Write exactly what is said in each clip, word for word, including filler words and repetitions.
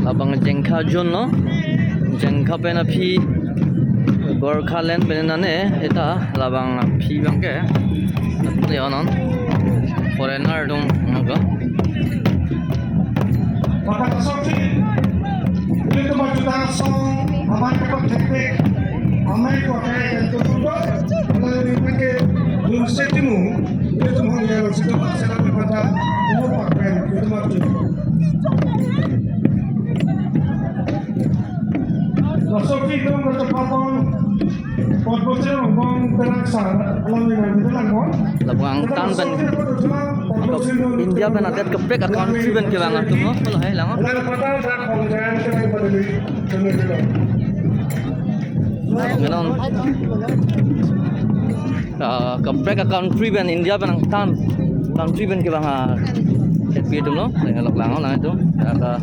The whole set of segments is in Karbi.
Labang Jengkha zone lo. Jengkha pen aphi Gorkhaland pen nane, eta labang aphi abangke. Nat pule onon. Foreigner atum nangko. Bapak Sofi, itu maju langsung, aman cepat hektik, amai kuat kayak dan ketumbang, melalui pakai, belum setimu, itu mau yang sudah, selalu pada, mau pakai, itu maju. Laso atum kachepapon, potbotse angbong terang sa, alam dengan kita langkon. Labang angtan pen India pen adet kaprek a-country pen kevang atum lo, kalau hai lang. Lalu pada dak pengjalan terang pada di, terang pada di. Ngenong. Ah, kaprek a-country pen India pen angtan country pen kevang a-, happy atum lo, ngelok lang nang atum. Ada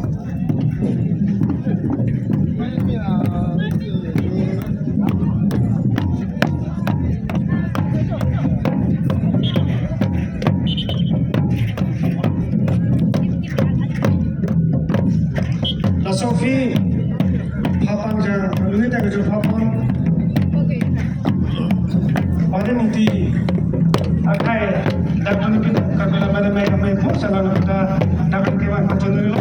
Laso aphi, phapang jang, lui ta kejo phapang. Pada mungkin akai, dak mungkin kabela pada mai kami pun salam kita, dak mungkin mai pacun dulu.